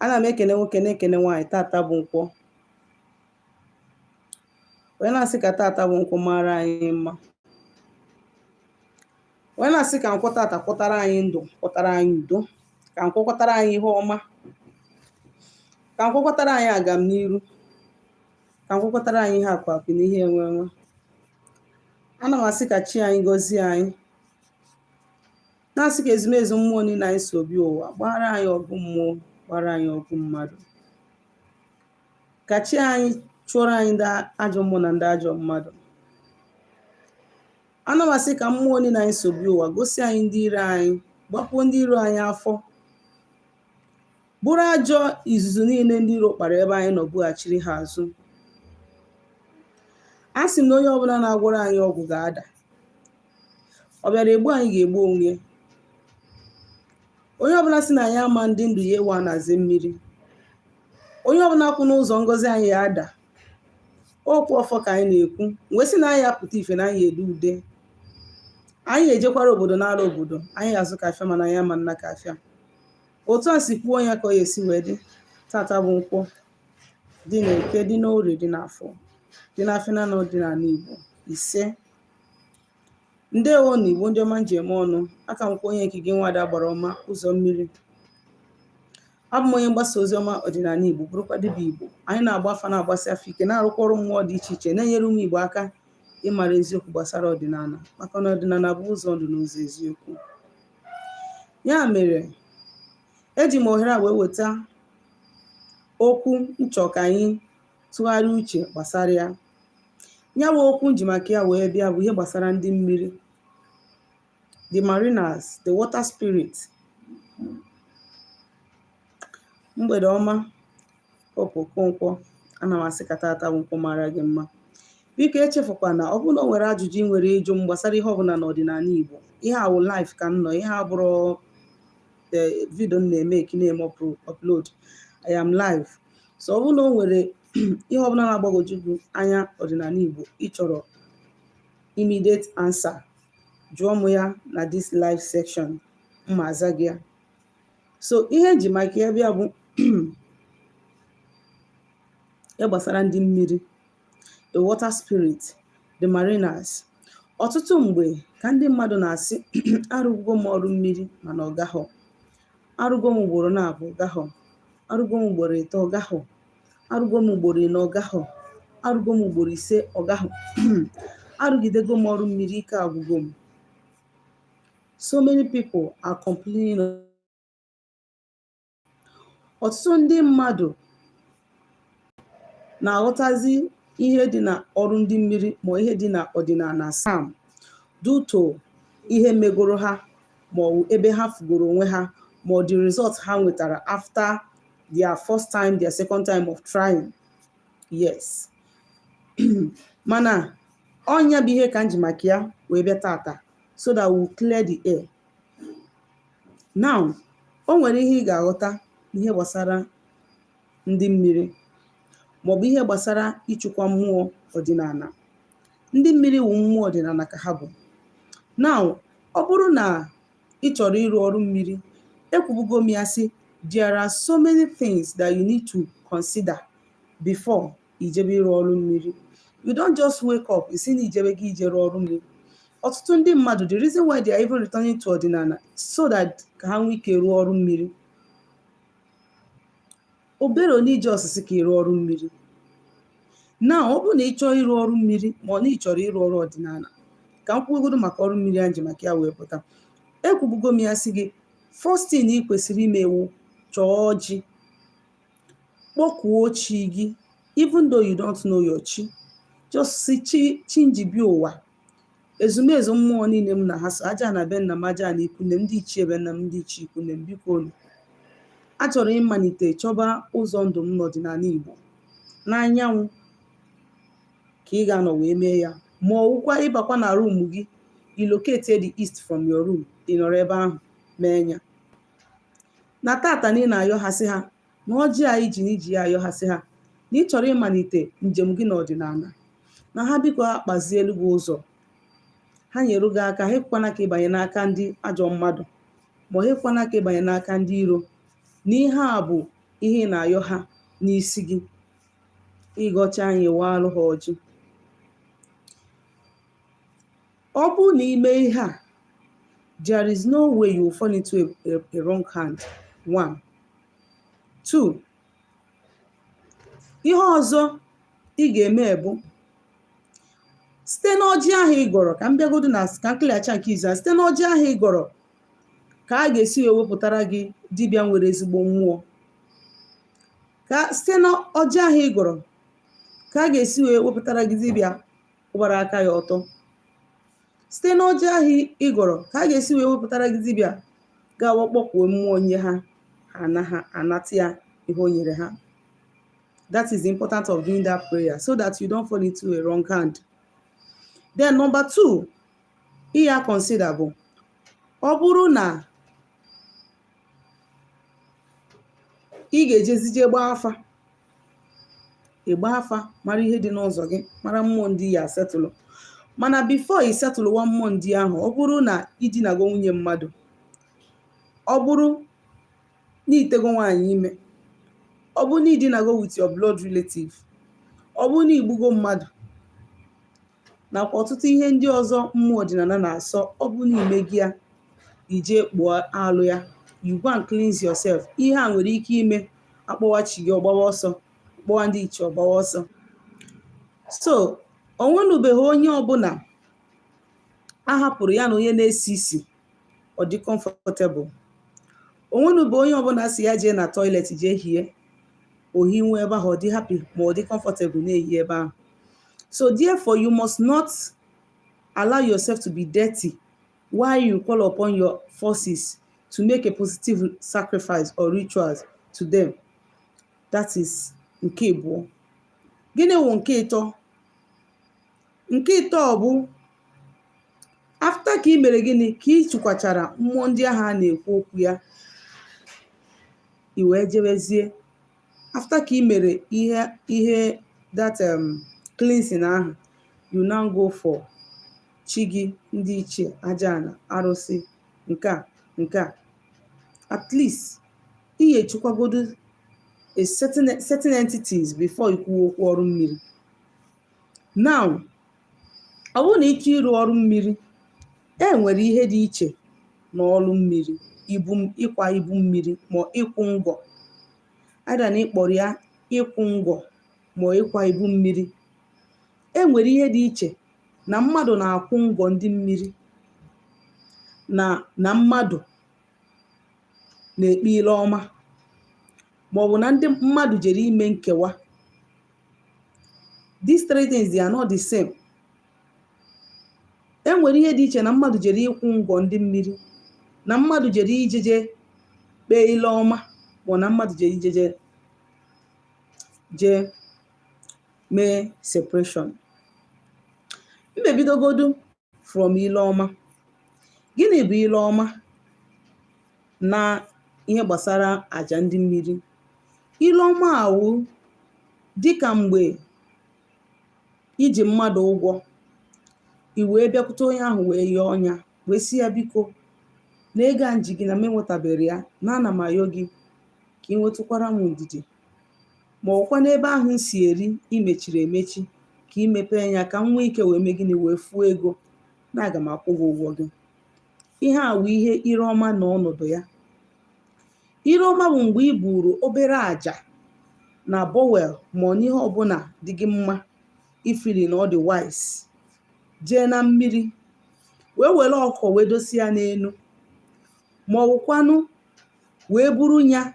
Ana m ekene nwoke, na-ekene nwaanyị. Tata bụ Nkwọ, wee na-asị ka tata bụ Nkwọ mara anyị mma, wee na-asị ka Nkwọ tata kwọtara anyị ndụ, kwọtara anyị udo, ka Nkwọ kwọtara anyị ihe ọma, ka Nkwọ kwọtara anyị agamniru, ka Nkwọ kwọtara anyị ihe akụ akụ na ihe enwe enwe. Ana m asị ka chi anyị gọzie anyị, na-asị ka ezumezu mmụọ niile anyị so bịa ụwa gbara anyị ọgụ mmụọ, gbara anyị ọgụ mmadụ, ka chi anyị chụọrọ anyị ndị ajọ mmụọ na ndị ajọ mmadụ. Ana m asị ka mmụọ niile anyị so bịa ụwa gosi anyị ndị iro anyị, gbapuo ndị iro anyị afọ, bụrụ ajọ izuzu niile ndị iro kpara ebe anyị nọ bughachiri ha azụ. A sị m na onye ọbụla na-agwọrọ anyị ọgwụ ga-ada. Ọ bịara egbu anyị ga-egbu onwe ya. Onye ọbụla sị na anyị ama ndị ndụ ya ewa na-aze mmiri. Onye ọbụla kwụ n'ụzọ ngọzi anyị ya ada. Okwu ọfọ ka anyị na-ekwu, wee sị na anyị apụta ife na anyị ede ude, anyị ejekwara obodo n'ala obodo, anyị azụ ka afịa, mana anyị ama nna ka afịa. Otu a si kwuo ya ka ọ ya esi wee dị. Tata bụ Nkwọ, dị na Eke, dị n'Orie, dị n'Afọ, dị n'afịa na ọdịnala Igbo. Ise, ndewo na Igbo ndị ọma nji eme ọnụ. Aka m kwa onye nke gị, Nwaada Gbara Ọma Ụzọ Mmiri. Abụ m onye mgbasa ozi ọma ọdịnala Igbo, bụrụkwa dibịa Igbo. Anyị na-agba afa, na-agbasi afọ ike, na-arụkwa ọrụ mmụọ dị iche iche, na-enyere ụmụ Igbo aka ịmara eziokwu gbasara ọdịnala, maka na ọdịnala bụ ụzọ ndụ na ụzọ eziokwu. Ya mere eji m ohere a wee weta okwu nchọ ka anyị tụgharịa uche gbasara ya. Ya bụ okwu nji maka ya wee bịa bụ ihe gbasara ndị mmiri, the mariners, the water spirit. Mgbede ọma, Hope Okonkwo. Ana m asị ka tata bụ Nkwọ mara gị mma. Biko echefukwana, ọ bụrụ na o nwere ajụjụ ị nwere ịjụ m gbasara ihe ọbụla n'ọdịnala Igbo, ihe a wụ live ka m nọ. Ihe a bụrụ video m na-eme eki na-eme upload. I am live, so ọ bụrụ na o nwere ihe ọbụla na-agbagwoju gị anya ọdịnala Igbo, ị chọrọ immediate answer, jụọ m ya na this live section, mma aza gị ya. So ihe nji maka ya bịa bụ ihe gbasara ndị mmiri, the water spirit, the mariners. Ọtụtụ mgbe ka ndị mmadụ na-asị, "Arụgo m ọrụ mmiri mana ọ gaghọ. Arụgo m ugboro na-abụ, gaghọ. Arụgo m ugboro 3, ọ gaghọ. Arụgo m ugboro 4, ọ gaghọ. Arụgo m ugboro 5, ọ gaghọ. Arụgidego m ọrụ mmiri, ike agwụgo m." So many people are complaining. Ọtụtụ ndị mmadụ na-aghọtazi ihe dị na ọrụ ndị mmiri ma ihe dị na ọdịnala sam due to ihe megoro ha, ma ọ bụ ebe ha fugoro onwe ha, ma ọ the result ha nwetara after their first time, their second time of trying. Yes, mana ọnya bụ ihe ka m ji maka ya wee bịa tata, so that we clear the air. Now, o nwere ihe ị ga-aghọta ihe gbasara ndị mmiri maọbụ ihe gbasara ịchụkwa mmụọ ọdịnala. Ndị mmiri wụ mmụọ ọdịnala ka ha bụ. Now, ọ bụrụ na ị chọrọ ịrụ ọrụ mmiri, ekwubugo m ya sị there are so many things that you need to consider before ijebe ịrụ ọrụ mmiri. You don't just wake up isi na ijebe gị ije rụọ ọrụ mmiri. Ọtụtụ ndị mmadụ, the reason why they are even returning to ọdịnala so that ka ha nwee ike rụọ ọrụ mmiri. Obere onye ije ọsịsị ka ịrụ ọrụ mmiri na ọ bụrụ na ị chọọ ịrụ ọrụ mmiri, ma ọ na ị chọrọ ịrụ ọrụ ọdịnala, ka m kwugodo maka ọrụ mmiri anyị ji maka ya wee pụta. Ekwubugo m ya sị gị, first thing ị kwesịrị ime wụ chọọ ọjị, kpọkuo chi gị. Even though you don't know your chi, just si chi, chi njibi ụwa, ezumezu mmụọ niile m na ha so, aja na be nna m, aja na ikwu nne m, ndị ichie be nna m, ndị ichie ikwu nne m, biko unu, achọrọ ịmalite chọba ụzọ ndụ m n'ọdịnala Igbo. N'anyanwụ ka ị ga-anọ wee mee ya, ma ọ wụkwa ịbakwa na room gị, i locate the east from your room, ị nọrọ ebe ahụ mee ya. Na tata na ị na-ayọ ha, sị ha na ọjị a iji na iji ya ayọ ha, sị ha na ị chọrọ ịmalite njem gị n'ọdịnala, na ha biko ha kpazielu gị ụzọ, ha nyere gị aka, ha ekwekwana ka ịbanye n'aka ndị ajọ mmadụ, ma ha ekwekwana ka ịbanye n'aka ndị iro, na ihe a bụ Ihe ị na-ayọ ha n'isi gị, ịgọcha anyị, waalụ ha ọjị. Ọ bụrụ na ime ihe a, there is no way you will fall into a wrong hand. One, two, ihe ọzọ ị ga-eme bụ site n'ọjị ahụ ị gọrọ, ka m bịagodo na ka m kịlịacha nke izu a, site n'ọjị ahụ ị gọrọ ka a ga-esi wee wepụtara gị dibịa nwere ezigbo mmụọ, ka site n'ọjị ahụ ị gọrọ ka a ga-esi wee wepụtara gị dibịa kwụbara aka ya ọtọ, site n'ọjị ahụ ị gọrọ ka a ga-esi wee wepụtara gị dibịa ga-awa kpọkwuo mmụọ nye ha, ha anaghị anata ya ihe o nyere ha. That is the importance of doing that prayer, so that you don't fall into a wrong hand. Then number two ị ya consider bụ, ọ bụrụ na ị ga-ejezije gbaa afa, ịgba afa mara ihe dị n'ụzọ gị, mara mmụọ ndị ya asetụlụ. Mana before ị setụlụwa mmụọ ndị ahụ, ọ bụrụ na idinago nwunye mmadụ, ọ bụrụ na itego nwaanyị ime, ọ bụrụ na idinago with your blood relative, ọ bụrụ na igbugo mmadụ, nakwa ọtụtụ ihe ndị ọzọ mmụọ ọdịnala na-asọ, ọ bụ na ime gị ya, ije kpụọ alụ ya, you go and cleanse yourself. Ihe a nwere ike ime akpọwa chi gị, ọgbawa ọsọ, kpọwa ndị ichie, ọgbawa ọsọ. So o nwenubeghị onye ọbụla a hapụrụ ya na onye na-esi isi ọ dị comfortable. O nwenube onye ọbụla si ya jee na toilet jee hie ohi nwe ebe ahụ, ọ dị happy ma ọ dị comfortable na-ehi ebe ahụ. So therefore, you must not allow yourself to be dirty while you call upon your forces to make a positive sacrifice or rituals to them. That is nke abụọ. Gịnị wụ nke ịtọ? Nke ịtọ bụ, after ka ị mere gịnị, ka ị chụkwachara mmụọ ndị ahụ a na-ekwu okwu ya, i wee jebezie, after ka ị mere ihe that cleansing ahụ, you now go for chi gị, ndị ichie, aja ana, arụsị, nke a nke a. At least ị ga-echukwagodo a certain entities before ikwuwe okwu ọrụ mmiri. Now, ọ bụrụ na ịchọ ịrụ ọrụ mmiri, e nwere ihe dị iche na ọrụ mmiri ibu, ịkwa ibu mmiri ma ịkwụ ngọ, either na ịkpọrọ ya ịkwụ ngọ ma ịkwa ibu mmiri. E nwere ihe dị iche na mmadụ na-akwụ ngọ ndị mmiri na mmadụ na-ekpe ile ọma, maọbụ na ndị mmadụ jere ime nkewa. These three things, they are not the same. E nwere ihe dị iche na mmadụ jere ịkwụ ngọ ndị mmiri, na mmadụ jere ijeje kpee ile ọma, ma na mmadụ jere ijeje jee mee separation. Mmebidogodu from ile ọma. Gịnị bụ ile ọma na ihe gbasara àjà ndị mmiri? Ile ọma àwụ dịkà m̀gbè ijì mmadụ̀ ụgwọ̇, ì wee bịakwute onye ahụ̀, wee yọọ ya, wee sị ya, biko, na ego a nji gị na m enwetàbèrè ya, na ana m àyọ gị kà ị nwetụkwara m ǹdìdì, mà ọ̀kwa n'ebe ahụ̀ m sì èri i mèchìrì èmechi, kà i mepee ya, kà m nwee ike wee mee gịnị, wee fụọ ego na aga m akwụ gị ụgwọ gị. Ihe a wụ ihe ire ọma na ọnọdụ ya. Ire ọma bụ mgbe i buru obere àjà na bowl ma ọ n'ihe ọbụla dị gị mma, ifili na ọ dị wise, jee na mmiri wee were ọkụkọ wee dosi ya n'elu, ma ọ wụkwanụ wee buru ya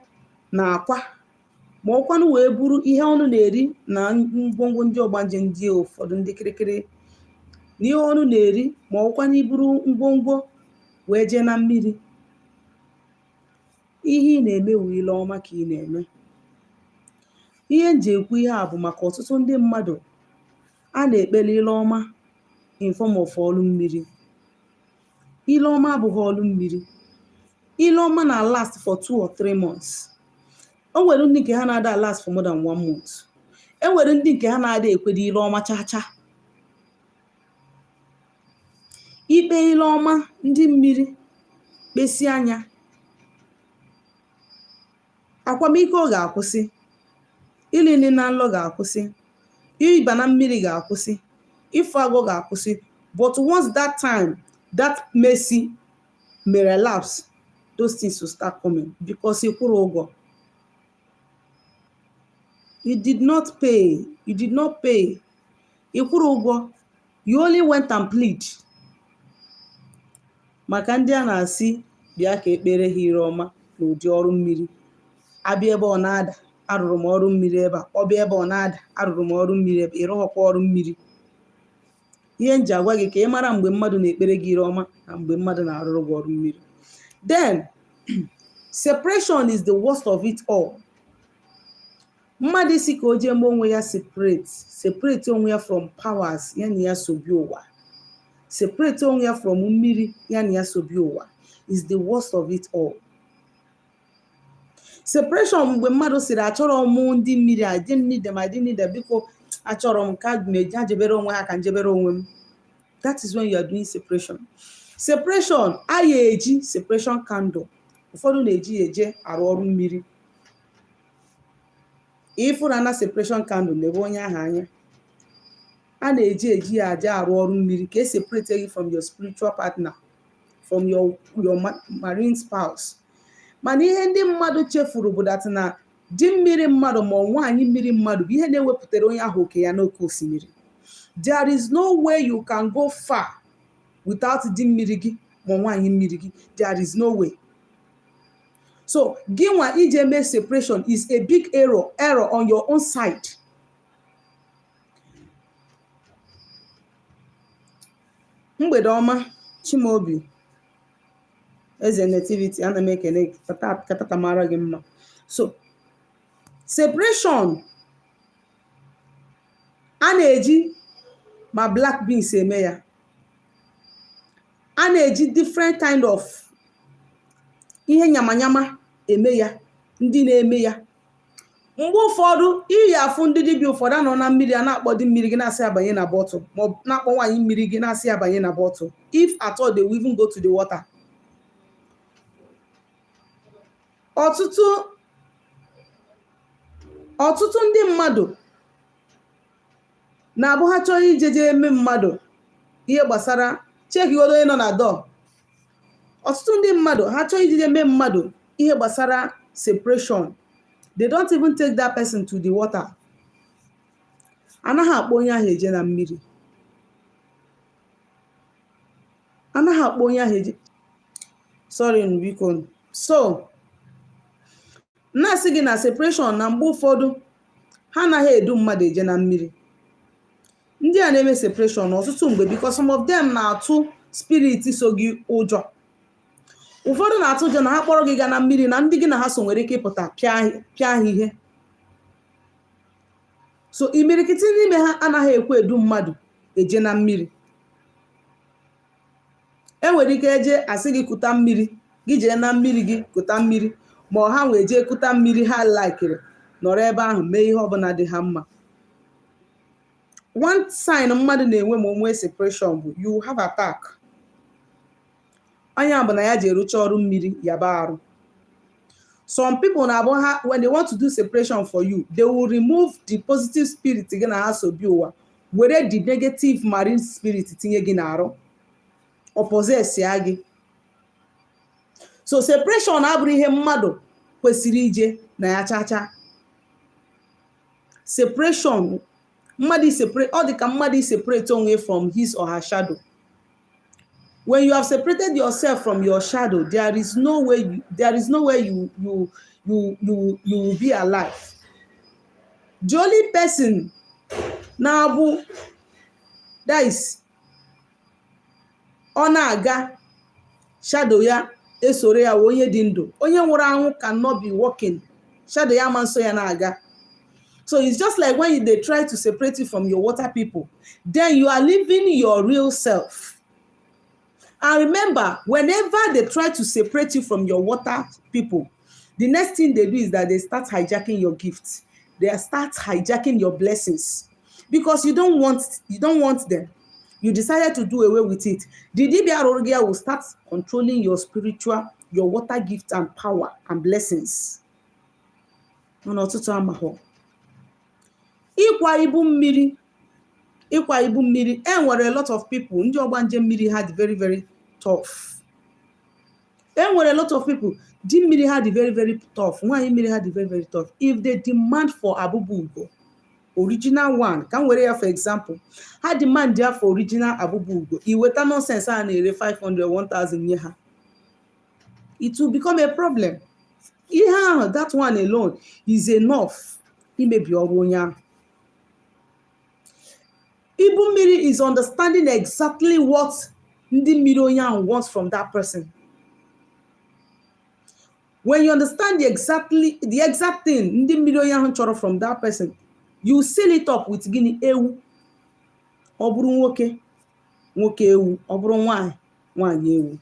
na akwa, ma ọkwanụ wee buru ihe ọnụ na-eri na ngwongwo ndị ọgbanje, ndị ụfọdụ ndị kịrịkịrị na ihe ọnụ na-eri, ma ọkwanụ iburu ngwongwo wee jee na mmiri. Ihe ị na-eme wụ ile ọma ka ị na-eme. Ihe m ji ekwu ihe a bụ maka ọtụtụ ndị mmadụ a na-ekpere ile ọma in form of ọlụ mmiri. Ile ọma abụghị ọlụ mmiri. Ile ọma na last for 2 or 3 months. O nwere ndị nke ha na-ada last for more than one month. E nwere ndị nke ha na-ada ekwede ile ọma chaa chaa. Ikpe ile ọma ndị mmiri kpesi anya, Akwamiko ga-akwụsị, ili nri na nlọ ga-akwụsị, ịba na mmiri ga-akwụsị, ịfụ agwọ ga-akwụsị. But once that time, that mercy may relapse, those things will start coming because ị kwụrụ ụgwọ. You did not pay. You did not pay. Ị kwụrụ ụgwọ. You only went and plead. Maka ndị a na-asị bịa ka ekpere ha ire ọma n'ụdị ọrụ mmiri, abịa ebe ọ na-ada, "Arụrụ m ọrụ mmiri ebe a." Ọ bịa ebe ọ na-ada, "Arụrụ m ọrụ mmiri ebe." Ịrụghọkwa ọrụ mmiri. Ihe m ji agwa gị ka ị mara mgbe mmadụ na-ekpere gị ire ọma na mgbe mmadụ na-arụrụ gị ọrụ mmiri. Then separation is the worst of it all. Mmadụ isi ka o jee mee onwe ya separate, separate onwe ya from powers ya na ya sobi ụwa, separate onwe ya from mmiri ya na ya sobi ụwa is the worst of it all. Separation, mgbe mmadụ sịrị, "Achọrọ m ndị mmiri, I didn't need them, I didn't need them, biko achọrọ m ka ha jebere onwe ha, ka njebere onwe m," that is when you are doing separation. Separation a ya eji separation candle, ụfọdụ na-eji ya eje arụ ọrụ mmiri. Ịfụrụ na separation candle na-ebe onye ahụ anya, a na-eji eji ya aja arụ ọrụ mmiri ka e separate gị from your spiritual partner, from your marine spouse. Mana ihe ndị mmadụ chefuru bụ that na di mmiri mmadụ ma nwaanyị mmiri mmadụ bụ ihe na-ewepụtara onye ahụ oke ya n'oke osimiri. There is no way you can go far without di mmiri gị ma nwaanyị mmiri gị. There is no way. So gị nwa ije mee separation is a big error on your own side. Mgbede ọma, Chimaobi Eze Nativity, ana m ekene gị ka tata mara gị mma. So separation a na-eji ma black beans eme ya, a na-eji different kind of ihe nyamanyama eme ya. Ndị na-eme ya, mgbe ụfọdụ iyi afụ ndị dibịa ụfọdụ anọ na mmiri a na-akpọ di mmiri gị na-asị abanye na bottle, ma ọ na-akpọ nwaanyị mmiri gị na-asị abanye na bottle. If at all they will even go to the water. Ọtụtụ ndị mmadụ na-abụ ha chọrọ ijeje eme mmadụ ihe gbasara chekigodo onye nọ na dọọ. Ọtụtụ ndị mmadụ, ha chọrọ ijije mee mmadụ ihe gbasara separation, they don't even take that person to the water. Anaghị akpọ onye ahụ eje na mmiri, anaghị akpọ onye ahụ eje. Sorry, biko. So na-asị gị na separation na mgbe ụfọdụ ha anaghị edu mmadụ eje na mmiri. Ndị a na-eme separation ọtụtụ mgbe, because some of them na-atụ spirit so gị ụjọ. Ụfọdụ na-atụ ụjọ na ha kpọrọ gị gaa na mmiri, na ndị gị na ha so nwere ike ịpụta pịa ha ihe. So imirikiti n'ime ha anaghị ekwe edu mmadụ eje na mmiri. Enwere ike eje asị gị kuta mmiri, gị jee na mmiri gị kuta mmiri, ma ọ ha nwee jee kuta mmiri ha laikiri, nọrọ ebe ahụ mee ihe ọbụla dị ha mma. One sign mmadụ na-enwe ma o nwee separation bụ you have attack. Onye bụ na ya ji erucha ọrụ mmiri yaba arụ. Some people na-abụ ha, when they want to do separation for you, they will remove the positive spirit gị na ha so bi ụwa, were the negative marine spirit tinye gị n'arụ, ọ possess ya gị. So separation abụrụ ihe mmadụ kwesịrị ije na ya chacha. Separation, mmadụ separate, ọ dị ka mmadụ separate onwe from his or her shadow. When you have separated yourself from your shadow, there is no way you will be alive. The only person na-abụ, that is, ọ na-aga, shadow ya esoro ya, onye dị ndụ. Onye nwụrụ anwụ cannot be walking, shadow ya ama nso ya na-aga. So it's just like when they try to separate you from your water people, then you are living your real self. And remember, whenever they try to separate you from your water people, the next thing they do is that they start hijacking your gifts. They start hijacking your blessings because you don't want them. You decided to do away with it. The dibia rụrụ will start controlling your spiritual, your water gift and power and blessings. Mana ọtụtụ amaghọ. Ịkwa ibu mmiri, ịkwa ibu mmiri, e nwere a lot of people, ndị ọgbanje mmiri ha dị very very tough. E nwere a lot of people di mmiri ha dị very very tough, nwaanyị mmiri ha dị very very tough. If they demand for abụba ugo, original one, ka m were ya for example, ha demand ya for original abụba ugo, iweta nonsense a na-ere 500, 1000 nye ha, it will become a problem. Ihe ahụ, that one alone is enough imebi ọrụ onye ahụ. Ibu mmiri is understanding exactly what ndị mmiri onye ahụ wants from that person. When you understand the exact thing ndị mmiri onye ahụ chọrọ from that person, you seal it up with gịnị? Ewu. Ọ bụrụ nwoke, nwoke ewu. Ọ bụrụ nwanyị, nwanyị ewu.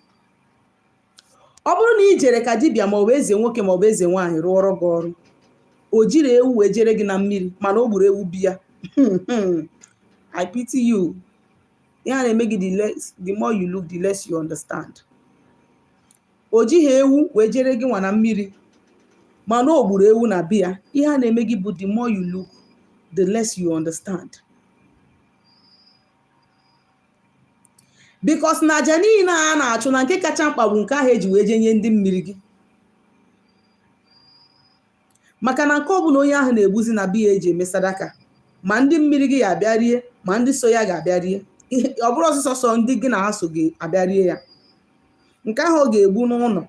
Ọ bụrụ na ị jere ka dibịa maọbụ eze nwoke maọbụ eze nwaanyị rụọrọ gị ọrụ, o jiri ewu wee jere gị na mmiri, mana o gburu ewu bi ya, I pity you. Ihe a na-eme gị, the more you look, the less you understand. O jighị ewu wee jere gị nwa na mmiri, mana o gburu ewu na biya, ihe a na-eme gị bụ the more you look, the less you understand, because na aja niile a na-achụ, na nke kacha mkpa bụ nke ahụ eji wee je nye ndị mmiri gị, maka na nke ọbụla onye ahụ na-egbuzi na biya eji eme sadaka, ma ndị mmiri gị ga-abịa rie, ma ndị so ya ga-abịa rie. Ọ bụrụ ọsọsọ sọ ndị gị na ha so ga-abịa rie ya, nke ahụ ọ ga-egbu n'ụlọ,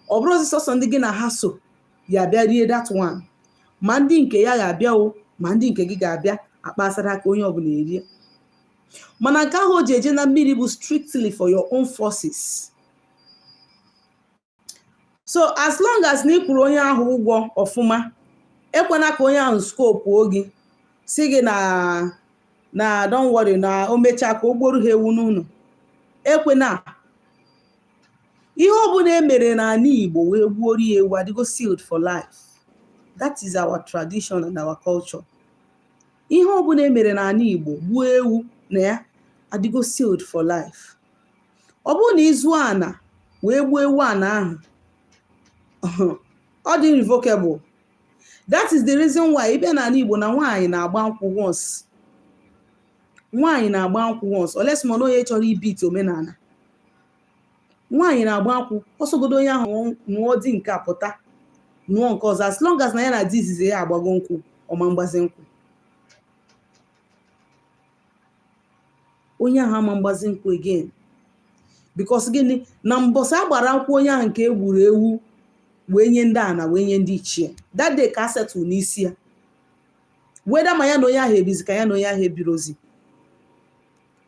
ọ bụrụ ọsọsọ ndị gị na ha so ya abịa rie that one, ma ndị nke ya ga-abịa o, ma ndị nke gị ga-abịa akpa sadaka, onye ọbụla erie. Mana nke ahụ o ji eje na mmiri bụ strictly for your own forces. So as long as na ị kwụrụ onye ahụ ụgwọ ọfụma, ekwena ka onye ahụ scope gị, si gị na don't worry, na o mechaa ka o gbuoro ha ewu n'ụlọ. Ekwena. Ihe ọbụla e mere n'ala Igbo wee gbuoro ya ewu adịgo sealed for life. That is our tradition and our culture. Ihe ọbụla e mere n'ala Igbo gbuo ewu na ya adịgo sealed for life. Ọ bụrụ na ịzụ ana wee gbuo ewu, ana ahụ ọ dị irrevocable. That is the reason why ị bịa n'ala Igbo na nwaanyị na-agba nkwụ once, nwaanyị na-agba nkwụ once, unless ma na onye chọrọ ibit omenala. Nwaanyị na-agba nkwụ, ọsọgodo onye ahụ nụọ di nke a, pụta nụọ nke ọzọ, as long as na ya na di izizi ya agbago nkwụ, ọma mgbazi nkwụ. Onye ahụ ama mgbazi nkwụ again, because gịnị? Na mbọsị a gbara nkwụ onye ahụ nke egburu ewu wee nye ndị ana, wee nye ndị ichie, that day ka a settle n'isi ya, weda ma ya na onye ahụ ebizi ka ya na onye ahụ ebirozi.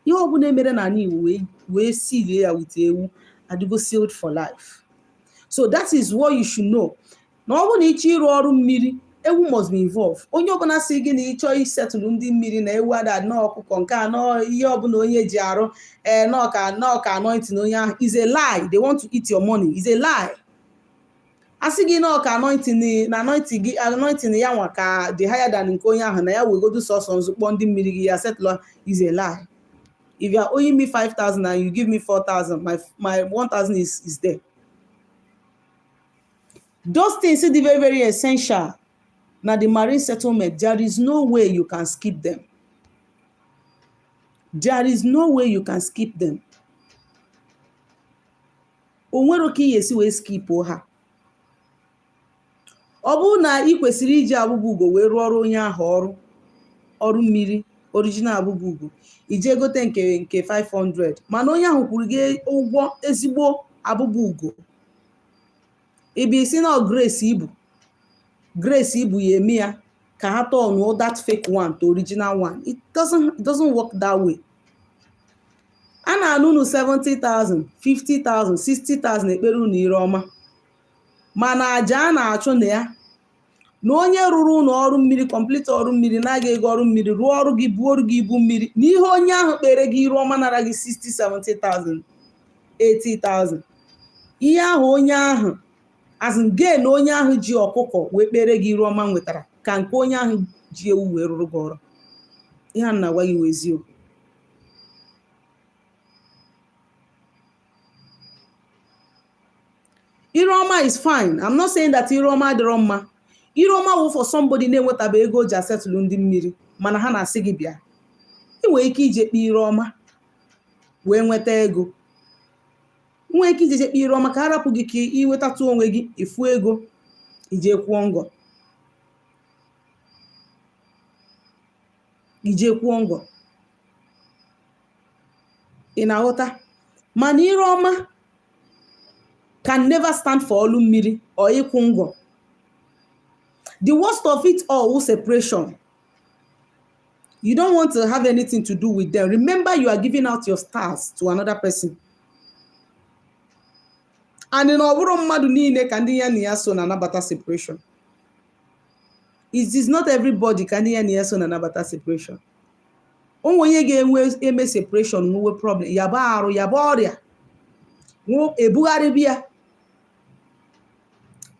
Ihe ọbụla emere n'ala Igbo wee silie ya with ewu adịgo sealed for life. So that is what you should know, na ọ bụrụ na ịchọ ịrụ ọrụ mmiri, ewu must be involved. Onye ọbụla si gị na ịchọ isetụlụ ndị mmiri na ewu ada nọọ ọkụkọ nke anọ, ihe ọbụla onye ji arụ ee nọọ ka anointing onye ahụ is a lie. They want to eat your money. Is a lie. Asị gị nọọ ka anointing na anointing gị, anointing ya nwa ka dị higher than nke onye ahụ, na ya wegodu sọsọ nzukpọ ndị mmiri gị ya settle, is a lie. If you are owing me 5000 and you give me 4000, my 1000 is there. Those things dị very very essential na the marine settlement. There is no way you can skip them. There is no way you can skip them. O nwere ka ị esi wee skip ha. Ọ bụrụ na ị kwesịrị iji abụba ugo wee rụọ ọrụ onye ahụ, ọrụ mmiri original abụba ugo, ije gote nke 500, mana onye ahụ kwuru gị ụgwọ ezigbo abụba ugo, ịbịa isi na Grace Ibu, Grace Ibu ya eme ya ka ha turn that fake one to original one. It doesn't work that way. A na-anụ unu 70,000, 50,000, 60,000 ekpere unu ire ọma, mana aja a na-achụ na ya na onye rụrụ ụlọ ọrụ mmiri complete ọrụ mmiri na-aga ego ọrụ mmiri rụọ ọrụ gị, buoru gị ibu mmiri, na ihe onye ahụ kpere gị iru ọma nara gị 60, 70,000, 80,000, ihe ahụ onye ahụ as in gain onye ahụ ji ọkụkọ wee kpere gị iru ọma nwetara ka nke onye ahụ ji ewu wee rụrụ gị ọrụ. Ihe a na-agwa gị wee eziokwu. Iru ọma is fine. I'm not saying that iru ọma adịrọ mma. Ire ọma wụ for somebody na-enwetaba ego o ji asetụlụ ndị mmiri, mana ha na-asị gị bịa. Ị nwere ike ije kpee ire ọma wee nweta ego. Nwee ike ije kpee ire ọma ka a rapụ gị ka ị nwetatụ onwe gị, ifu ego ije kwụọ ngọ, ije kwụọ ngọ. Ị na-aghọta? Mana ire ọma can never stand for ọlụ mmiri or ịkwụ ngọ. The worst of it all wụ separation. You don't want to have anything to do with them. Remember, you are giving out your stars to another person. And na ọ bụrụ mmadụ niile ka ndị ya na ya so na-anabata separation. It is not everybody ka ndị ya na ya so na-anabata separation. Onwe onye ga-enwe eme separation, nwewe problem, yaba arụ, yaba ọrịa, ebugharịbịa ya.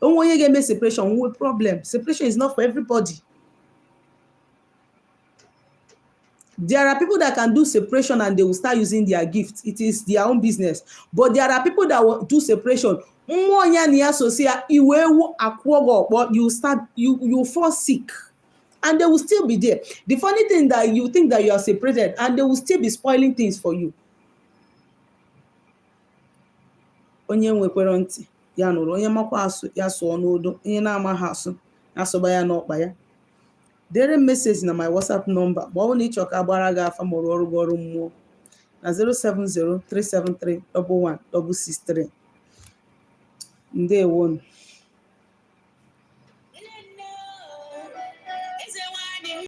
Onwe onye ga-eme separation, nwewe problem. Separation is not for everybody. There are people that can do separation and they will start using their gift. It is their own business. But there are people that will do separation. Mmụọ ya na ya so si ya iwe ewu akwụọ gị ọkpọ, you start you fall sick and they will still be there. The funny thing that you think that you are separated and they will still be spoiling things for you. Onye nwekwara ntị ya nụrụ, onye makwa asụ ya sụọ n'odo, onye na-amaghị asụ ya sụba ya n'ọkpa ya. Dere m message na my WhatsApp number ma ọ bụrụ na ị chọrọ ka a gbara gị afa ma ọ rụọrụ gị ọrụ mmụọ na 07037311663. Ndewonu.